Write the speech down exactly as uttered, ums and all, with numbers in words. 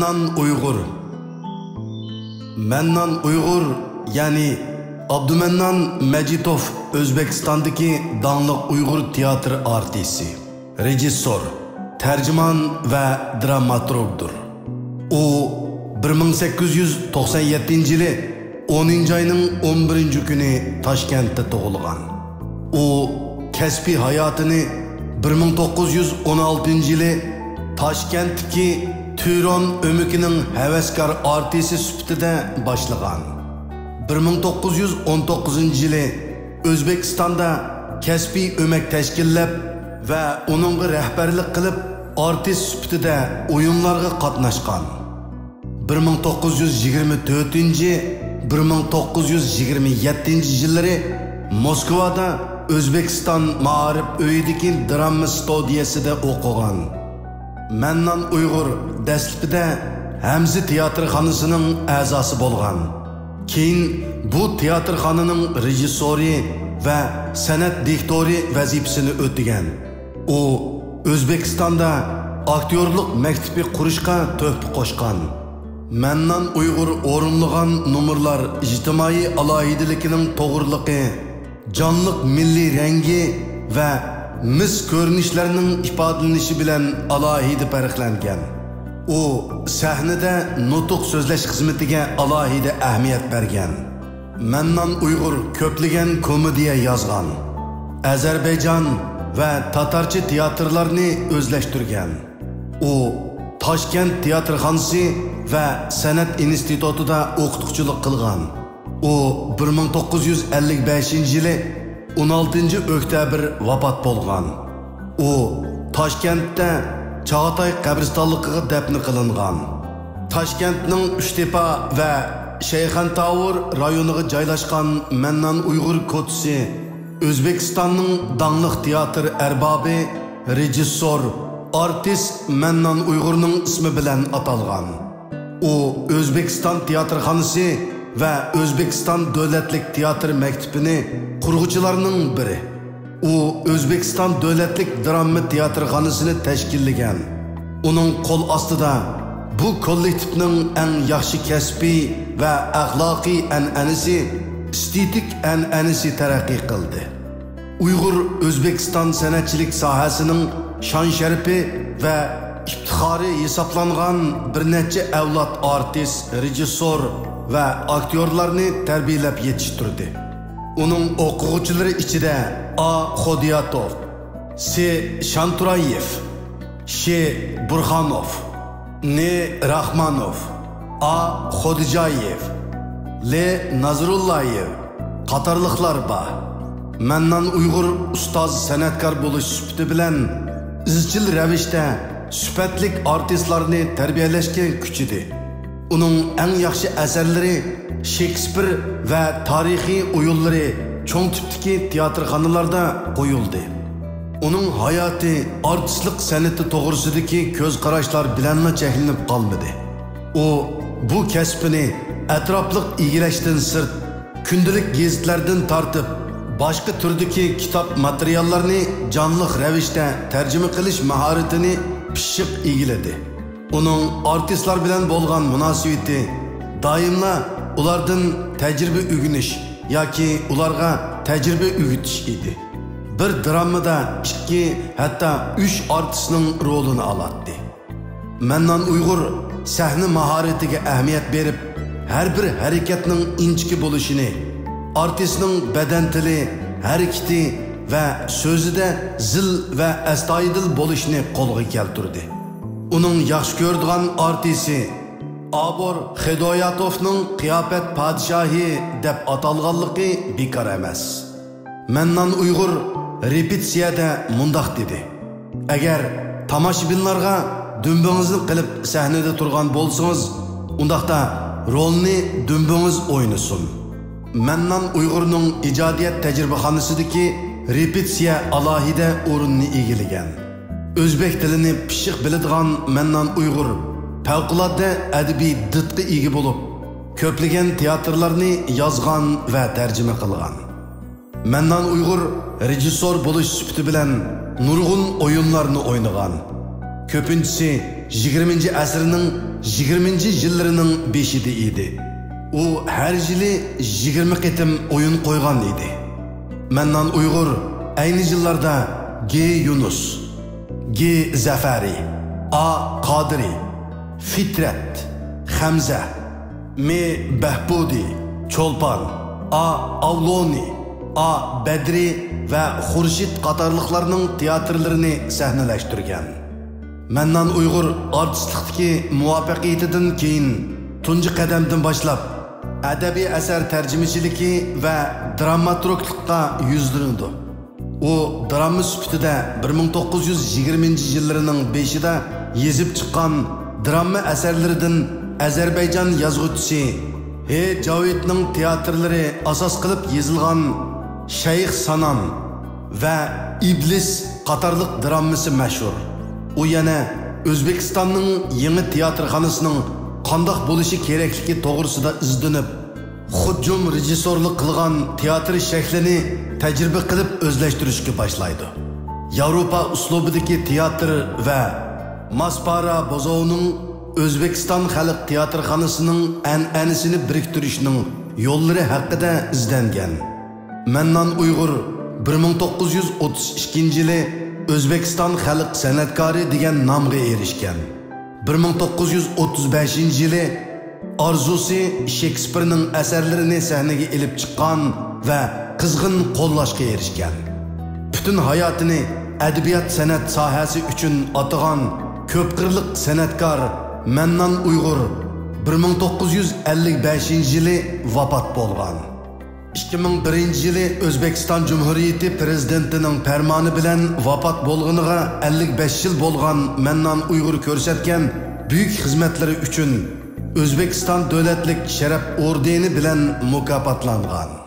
مەننان ئۇيغۇر. مەننان ئۇيغۇر، يەنى ئابدۇمەننان مەجىتوف ئۆزبېكىستاندىكى داڭلىق ئۇيغۇر تىياتىر ئارتىسى، رېژىسسور، تەرجىمان ۋە دراماتورگدۇر. ئۇ بىر مىڭ سەككىز يۈز توقسان يەتتىنچى يىلى ئونىنچى ئاينىڭ ئون بىرىنچى كۈنى تاشكەنتتە تۇغۇلغان. ئۇ كەسپىي ھاياتىنى بىر مىڭ توققۇز يۈز ئون ئالتىنچى يىلى تاشكەنتتىكى تۈرون ئۆمىكىنىڭ ھەۋەسكار ئارتىسى سۈپىتىدە باشلىغان. بىر مىڭ توققۇز يۈز ئون توققۇزىنچى يىلى ئۆزبېكىستاندا كەسپىي ئۆمەك تەشكىللەپ ۋە ئۇنىڭغا رەھبەرلىك قىلىپ، ئارتىس سۈپىتىدە ئويۇنلارغا قاتناشقان. بىر مىڭ توققۇز يۈز يىگىرمە تۆتىنچى، بىر مىڭ توققۇز يۈز يىگىرمە يەتتىنچى يىللىرى موسكۋادا ئۆزبېكىستان مائارىپ ئۆيىدىكى دراما ستۇدىيەسىدە ئوقۇغان. مەننان ئۇيغۇر دەسلىپىدە ھەمزە تىياتىرخانىسىنىڭ ئەزاسى بولغان. كېيىن بۇ تىياتىرخانىنىڭ رېژىسسورى ۋە سەنئەت دىكتورى ۋەزىپىسىنى ئۆتىگەن. ئۇ ئۆزبېكىستاندا ئاكتيورلۇق مەكتىپى قۇرۇشقا تۆھپە قوشقان. مەننان ئۇيغۇر ئورۇنلىغان نومۇرلار ئىجتىمائىي ئالاھىدىلىكىنىڭ توغرىلىقى، جانلىق مىللىي رەڭگى ۋە مىس كۆرۈنۈشلەرنىڭ ئىپادىلىنىشى بىلەن ئالاھىدە پەرقلەنگەن. ئۇ سەھنىدە نۇتۇق سۆزلەش خىزمىتىگە ئالاھىدە ئەھمىيەت بەرگەن. مەننان ئۇيغۇر كۆپلىگەن كومېدىيە يازغان، ئەزەربەيجان ۋە تاتارچە تىياتىرلارنى ئۆزلەشتۈرگەن. ئۇ تاشكەنت تىياتىرخانىسى ۋە سەنئەت ئىنستىتۇتىدا ئوقۇتقۇچىلىق قىلغان. ئۇ بىر مىڭ توققۇز يۈز ئەللىك بەشىنچى يىلى ئون ئالتىنچى ئۆكتەبىر ۋاپات بولغان. ئۇ تاشكەنتتە چاغاتاي قەبرىستانلىقىغا دەپنە قىلىنغان. تاشكەنتنىڭ ئۈچتېپە ۋە شەيخەنتاۋۇر رايونىغا جايلاشقان مەننان ئۇيغۇر كوچىسى ئۆزبېكىستاننىڭ داڭلىق تىياتىر ئەربابى، رېژىسسور، ئارتىس مەننان ئۇيغۇرنىڭ ئىسمى بىلەن ئاتالغان. ئۇ ئۆزبېكىستان تىياتىرخانىسى ۋە ئۆزبېكىستان دۆلەتلىك تىياتىر مەكتىپىنى قۇرغۇچىلارنىڭ بىرى. ئۇ ئۆزبېكىستان دۆلەتلىك دراما تىياتىرخانىسىنى تەشكىللىگەن. ئۇنىڭ قول ئاستىدا بۇ كوللېكتىپنىڭ ئەڭ ياخشى كەسپىي ۋە ئەخلاقىي ئەنئەنىسى، ئېستېتىك ئەنئەنىسى تەرەققىي قىلدى. ئۇيغۇر ئۆزبېكىستان سەنئەتچىلىك ساھەسىنىڭ شان-شەرىپى ۋە ئىپتىخارى ھېسابلانغان بىر نەچچە ئەۋلاد ئارتىس، رېژىسسور ۋە ئاكتيورلارنى تەربىيەلەپ يېتىشتۈردى. ئۇنىڭ ئوقۇغۇچىلىرى ئىچىدە ئا خودىياتوف، سې شانتۇرايېف، شې بۇرخانوف، نې راخمانوف، ئا خودىجايېف، لې نازرۇللايېف قاتارلىقلار بار. مەننان ئۇيغۇر ئۇستاز سەنئەتكار بولۇش سۈپىتى بىلەن ئىزچىل رەۋىشتە سۈپەتلىك ئارتىسلارنى تەربىيەلەشكە كۈچىدى. ئۇنىڭ ئەڭ ياخشى ئەسەرلىرى شېكسپىر ۋە تارىخىي ئويۇنلىرى چوڭ تىپتىكى تىياتىرخانىلاردا قويۇلدى. ئۇنىڭ ھاياتى ئارتىسلىق سەنئىتى توغرىسىدىكى كۆز قاراشلار بىلەنلا چەكلىنىپ قالمىدى. ئۇ بۇ كەسپىنى ئەتراپلىق ئىگىلەشتىن سىرت، كۈندىلىك گېزىتلەردىن تارتىپ، باشقا تۈردىكى كىتاب ماتېرىياللارنى جانلىق رەۋىشتە تەرجىمە قىلىش ماھارىتىنى پىششىق ئىگىلىدى. ئۇنىڭ ئارتىسلار بىلەن بولغان مۇناسىۋىتى دائىملا ئۇلاردىن تەجرىبە ئۆگىنىش ياكى ئۇلارغا تەجرىبە ئۆگىتىش ئىدى. بىر درامىدا ئىككى، ھەتتا ئۈچ ئارتىسنىڭ رولىنى ئالاتتى. مەننان ئۇيغۇر سەھنە ماھارىتىگە ئەھمىيەت بېرىپ، ھەر بىر ھەرىكەتنىڭ ئىنچىكە بولۇشىنى، ئارتىسنىڭ بەدەن تىلى، ھەرىكىتى ۋە سۆزىدە زىل ۋە ئەستايىدىل بولۇشنى قولغا كەلتۈردى. ئۇنىڭ ياخشى كۆرىدىغان ئارتىسى ئابور خېدوياتوفنىڭ قىياپەت پادىشاھى دەپ ئاتالغانلىقى بىكار ئەمەس. مەننان ئۇيغۇر رېپېتىتسىيەدە مۇنداق دېدى: «ئەگەر تاماشىبىنلارغا دۈمبىڭىزنى قىلىپ سەھنىدە تۇرغان بولسىڭىز، ئۇنداقتا رولنى دۈمبىڭىز ئوينىسۇن.» مەننان ئۇيغۇرنىڭ ئىجادىيەت تەجرىبىخانىسىدىكى رېپېتىتسىيە ئالاھىدە ئورۇننى ئىگىلىگەن. ئۆزبېك تىلىنى پىششىق بىلىدىغان مەننان ئۇيغۇر پەۋقۇلئاددە ئەدەبىي دىتقا ئىگە بولۇپ، كۆپلىگەن تىياتىرلارنى يازغان ۋە تەرجىمە قىلغان. مەننان ئۇيغۇر رېژىسسور بولۇش سۈپىتى بىلەن نۇرغۇن ئويۇنلارنى ئوينىغان. كۆپىنچىسى يىگىرمىنچى ئەسىرنىڭ يىگىرمىنچى يىللىرىنىڭ بېشىدا ئىدى. ئۇ ھەر يىلى يىگىرمە قېتىم ئويۇن قويغان ئىدى. مەننان ئۇيغۇر ئەينى يىللاردا گ يۇنۇس، گ زەفەرى، ئا قادىرى، فىترەت، خەمزە، م بەھبۇدى، چولپان، ئا ئاۋلونى، ئا بەدرى ۋە خۇرشىد قاتارلىقلارنىڭ تىياتىرلىرىنى سەھنىلەشتۈرگەن. مەننان ئۇيغۇر ئارتىسلىقتىكى مۇۋەپپەقىيىتىدىن كېيىن، تۇنجى قەدەمدىن باشلاپ ئەدەبىي ئەسەر تەرجىمىچىلىكى ۋە دراماتورگلىققا يۈزلىنىدۇ. ئۇ دىرامما سۈپىتىدە بىر مىڭ توققۇز يۈز يىگىرمىنچى يىللىرىنىڭ بېشىدا يېزىپ چىققان دىرامما ئەسەرلىرىدىن ئەزەربەيجان يازغۇچىسى ھې جاۋىدنىڭ تىياتىرلىرى ئاساس قىلىپ يېزىلغان شەيخ سانام ۋە ئىبلىس قاتارلىق دىراممىسى مەشھۇر. ئۇ يەنە ئۆزبېكىستاننىڭ يېڭى تىياتىرخانىسىنىڭ قانداق بولۇشى كېرەكلىكى توغرىسىدا ئىزدىنىپ، خۇججۇم رېژىسسورلۇق قىلغان تىياتىر شەكلىنى تەجرىبە قىلىپ ئۆزلەشتۈرۈشكە باشلايدۇ. ياۋروپا ئۇسلۇبىدىكى تىياتىر ۋە ماسپارا بوزوۋنىڭ ئۆزبېكىستان خەلق تىياتىرخانىسىنىڭ ئەنئەنىسىنى بىرىكتۈرۈشنىڭ يوللىرى ھەققىدە ئىزدەنگەن. مەننان ئۇيغۇر بىر مىڭ توققۇز يۈز ئوتتۇز ئىككىنچى يىلى ئۆزبېكىستان خەلق سەنئەتكارى دېگەن نامغا ئېرىشكەن. بىر مىڭ توققۇز يۈز ئوتتۇز بەشىنچى يىلى ئارزۇسى شېكسپىرنىڭ ئەسەرلىرىنى سەھنىگە ئېلىپ چىققان ۋە قىزغىن قوللاشقا ئېرىشكەن. پۈتۈن ھاياتىنى ئەدەبىيات سەنئەت ساھەسى ئۈچۈن ئاتىغان كۆپ قىرلىق سەنئەتكار مەننان ئۇيغۇر بىر مىڭ توققۇز يۈز ئەللىك بەشىنچى يىلى ۋاپات بولغان. ئىككى مىڭ بىرىنچى يىلى ئۆزبېكىستان جۇمھۇرىيىتى پىرېزىدېنتىنىڭ پەرمانى بىلەن ۋاپات بولغىنىغا ئەللىك بەش يىل بولغان مەننان ئۇيغۇر كۆرسەتكەن بۈيۈك خىزمەتلىرى ئۈچۈن ئۆزبېكىستان دۆلەتلىك شەرەپ ئوردېنى بىلەن مۇكاپاتلانغان.